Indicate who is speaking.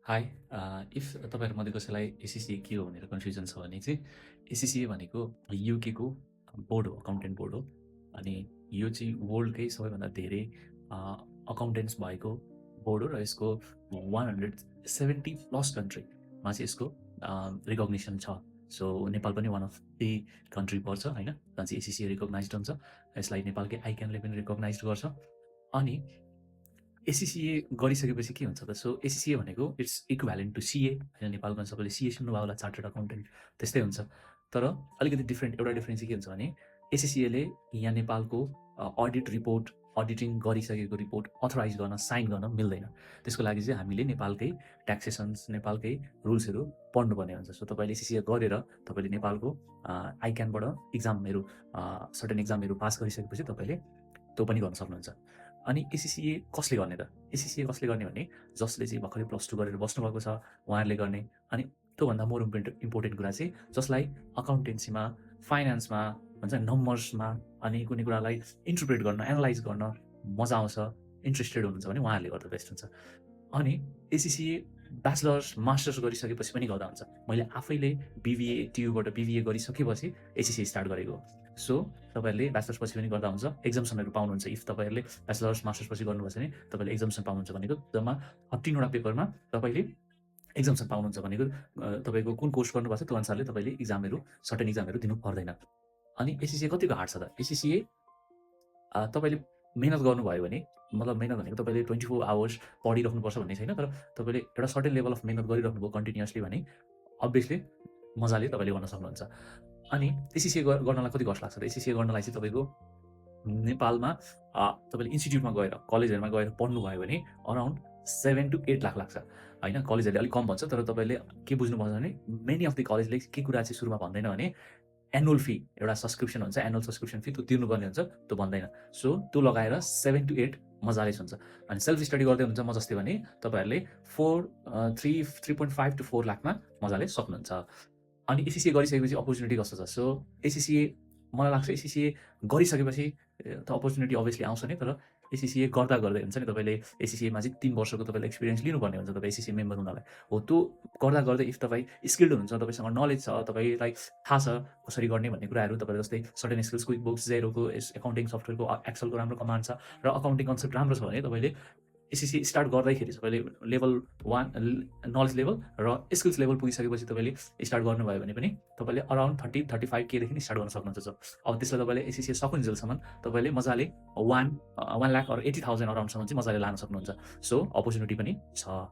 Speaker 1: High if तपाईँहरूमध्ये कसैलाई एससिसिए के हो भनेर कन्फ्युजन छ भने चाहिँ एससिसिए भनेको युकेको बोर्ड हो, अकाउन्टेन्ट बोर्ड हो। अनि यो चाहिँ वर्ल्डकै सबैभन्दा धेरै अकाउन्टेन्ट्स भएको बोर्ड हो र यसको 170+ कन्ट्रीमा चाहिँ यसको रिकग्निसन छ। सो नेपाल पनि वान अफ द कन्ट्री पर्छ होइन, जहाँ चाहिँ एससिसिए रिकग्नाइज हुन्छ। यसलाई नेपालकै आइक्यानले पनि रिकग्नाइज गर्छ। अनि एससिसिए गरिसकेपछि के हुन्छ त? सो एससिसिए भनेको इट्स इक्भ्यालेन्ट टु सिए होइन, नेपालमा सबैले सिए सुन्नुभयो होला, चार्टर्ड अकाउन्टेन्ट त्यस्तै हुन्छ। तर अलिकति एउटा डिफ्रेन्स चाहिँ के हुन्छ भने एससिसिएले यहाँ नेपालको अडिट रिपोर्ट, अडिटिङ गरिसकेको रिपोर्ट अथराइज गर्न, साइन गर्न मिल्दैन। त्यसको लागि चाहिँ हामीले नेपालकै ट्याक्सेसन्स, नेपालकै रुल्सहरू पढ्नुपर्ने हुन्छ। सो तपाईँले एससिसिए गरेर तपाईँले नेपालको आइक्यानबाट इक्जामहरू, सर्टेन इक्जामहरू पास गरिसकेपछि तपाईँले त्यो पनि गर्न सक्नुहुन्छ। अनि एससिसिए कसले गर्ने त? एससिसिए कसले गर्ने भने जसले चाहिँ भर्खरै +2 गरेर बस्नुभएको छ उहाँहरूले गर्ने। अनि त्योभन्दा मोर इम्पोर्टेन्ट कुरा चाहिँ जसलाई अकाउन्टेन्सीमा, फाइनेन्समा भन्छ नम्बर्समा अनि कुनै कुरालाई इन्टरप्रेट गर्न, एनालाइज गर्न मजा आउँछ, इन्ट्रेस्टेड हुनुहुन्छ भने उहाँहरूले गर्दा बेस्ट हुन्छ। अनि एससिसिए ब्याचलर्स, मास्टर्स गरिसकेपछि पनि गर्दा हुन्छ। मैले आफैले बिबिए, टियुबाट बिबिए गरिसकेपछि एससिसिए स्टार्ट गरेको हो। सो तपाईँहरूले ब्याचलर्स पछि पनि गर्दा हुन्छ, एक्जाम्सनहरू पाउनुहुन्छ। इफ तपाईँहरूले ब्याचलर्स, मास्टर्स पछि गर्नुभएको छ भने तपाईँले एक्जाम्सन पाउनुहुन्छ भनेको जम्मा 18वटा पेपरमा तपाईँले एक्जाम्सन पाउनुहुन्छ भनेको तपाईँको कुन कोर्स गर्नुभएको छ त्यो अनुसारले तपाईँले सर्टेन इक्जामहरू दिनु पर्दैन। अनि एससिसिए कतिको हार्ड छ त? एससिसिए तपाईँले मेहनत गर्नुभयो भने, मतलब मेहनत भनेको तपाईँले 24 आवर्स पढिराख्नुपर्छ भन्ने छैन, तर तपाईँले एउटा सर्टेन लेभल अफ मेहनत गरिराख्नुभयो कन्टिन्युअसली भने अभियसली मजाले तपाईँले गर्न सक्नुहुन्छ। अनि एससिसिए गर्नलाई कति कस्ट लाग्छ त? एससिसिए गर्नलाई चाहिँ तपाईँको नेपालमा तपाईँले इन्स्टिट्युटमा गएर, कलेजहरूमा गएर पढ्नुभयो भने अराउन्ड 7 to 8 लाख लाग्छ होइन। कलेजहरूले अलिक कम भन्छ, तर तपाईँले के बुझ्नुपर्छ भने मेनी अफ द कलेजले के कुरा चाहिँ सुरुमा भन्दैन भने एनुअल फी, एउटा सब्सक्रिप्सन हुन्छ, एनुअल सब्सक्रिप्सन फी त्यो तिर्नुपर्ने हुन्छ, त्यो भन्दैन। सो त्यो लगाएर 7 to 8 मजाले हुन्छ। अनि सेल्फ स्टडी गर्दै हुनुहुन्छ म जस्तै भने तपाईँहरूले 3.5 to 4 लाखमा मजाले सक्नुहुन्छ। अनि एससिसिए गरिसकेपछि अपर्च्युनिटी कस्तो छ? सो एससिसिए मलाई लाग्छ एससिसिए गरिसकेपछि त अपर्च्युनिटी अभियसली आउँछ नै, तर एससिसिए गर्दा गर्दै हुन्छ नि, तपाईँले एससिसिएमा चाहिँ 3 वर्षको तपाईँले एक्सपिरियन्स लिनुपर्ने हुन्छ तपाईँ एससिसिए मेम्बर हुनलाई। हो त्यो गर्दा गर्दै इफ तपाईँ स्किल्ड हुनुहुन्छ, तपाईँसँग नलेज छ, तपाईँलाई थाहा छ कसरी गर्ने भन्ने कुराहरू, तपाईँले जस्तै सर्टेन स्किल्स, क्विक बुक्स, जेरोको, एकाउन्टिङ सफ्टवेयरको, एक्सेलको राम्रो कमान्ड छ र अकाउन्टिङ कन्सेप्ट राम्रो छ भने तपाईँले एससिसिए स्टार्ट गर्दाखेरि तपाईँले लेभल 1 नलेज लेभल र स्किल्स लेभल पुगिसकेपछि तपाईँले स्टार्ट गर्नुभयो भने पनि तपाईँले अराउन्ड 30-35K देखि स्टार्ट गर्न सक्नुहुन्छ। अब त्यसलाई तपाईँले एससिसिए सकुन्जेलसम्म तपाईँले मजाले 1 लाख or 80,000 अराउन्डसम्म चाहिँ मजाले लान सक्नुहुन्छ। सो अपर्च्युनिटी पनि छ।